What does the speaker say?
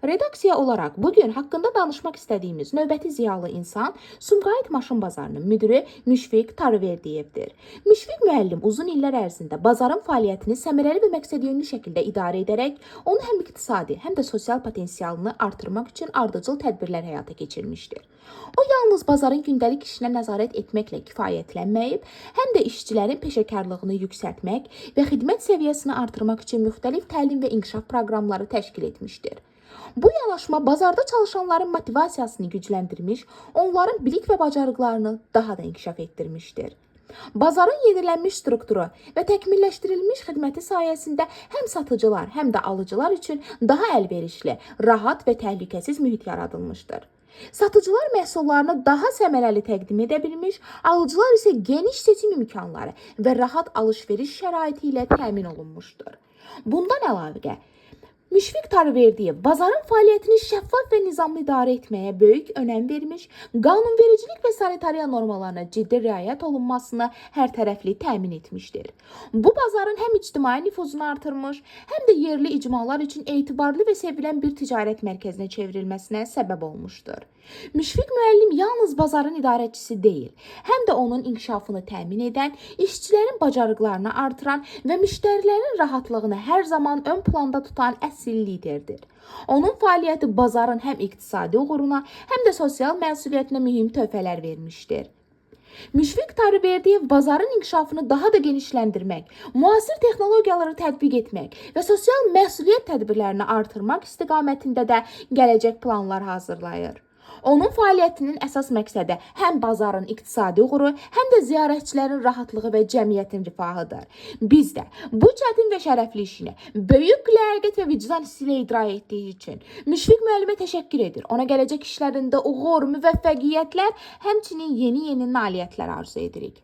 Redaksiya olaraq bu gün haqqında danışmaq istədiyimiz növbəti ziyalı insan Sumqayıt Maşın Bazarının müdiri Müşfiq Tarıverdiyevdir. Müşfiq müəllim uzun illər ərzində bazarın fəaliyyətini səmərəli və məqsədyönlü şəkildə idarə edərək onu həm iqtisadi, həm də sosial potensialını artırmaq üçün ardıcıl tədbirlər həyata keçirmişdir. O yalnız bazarın gündəlik işinə nəzarət etməklə kifayətlənməyib, həm də işçilərin peşəkarlığını yüksəltmək və xidmət səviyyəsini artırmaq üçün müxtəlif təlim və inkişaf proqramları təşkil etmişdir. Bu yanaşma bazarda çalışanların motivasiyasını gücləndirmiş, onların bilik və bacarıqlarını daha da inkişaf etdirmişdir. Bazarın yenilənmiş strukturu və təkmilləşdirilmiş xidməti sayəsində həm satıcılar, həm də alıcılar üçün daha əlverişli, rahat və təhlükəsiz mühit yaradılmışdır. Satıcılar məhsullarını daha səmərəli təqdim edə bilmiş, alıcılar isə geniş seçim imkanları və rahat alış-veriş şəraiti ilə təmin olunmuşdur. Bundan əlavə, Müşfiq Tarıverdiyev bazarın fəaliyyətini şəffaf və nizamlı idarə etməyə böyük önəm vermiş, qanunvericilik və sanitariya normalarına ciddi riayət olunmasını hər tərəfli təmin etmişdir. Bu bazarın həm ictimai nüfuzunu artırmış, həm də yerli icmalar üçün etibarlı və sevilən bir ticarət mərkəzinə çevrilməsinə səbəb olmuşdur. Müşfiq müəllim yalnız bazarın idarəçisi deyil, həm də onun inkişafını təmin edən, işçilərin bacarıqlarını artıran və müştərilərin rahatlığını hər zaman ön planda tutan əsil liderdir. Onun fəaliyyəti bazarın həm iqtisadi uğuruna, həm də sosial məsuliyyətinə mühim töhfələr vermişdir. Müşfiq Tarıverdiyev bazarın inkişafını daha da genişləndirmək, müasir texnologiyaları tətbiq etmək və sosial məsuliyyət tədbirlərini artırmaq istiqamətində də gələcək planlar hazırlayır. Onun fəaliyyətinin əsas məqsədi həm bazarın iqtisadi uğuru, həm də ziyarətçilərin rahatlığı və cəmiyyətin rifahıdır. Biz də bu çətin və şərəfli işini böyük ləyaqət və vicdan hissi ilə icra etdiyi üçün Müşfiq müəllimə təşəkkür edir. Ona gələcək işlərində uğur, müvəffəqiyyətlər, həmçinin yeni-yeni nailiyyətlər arzu edirik.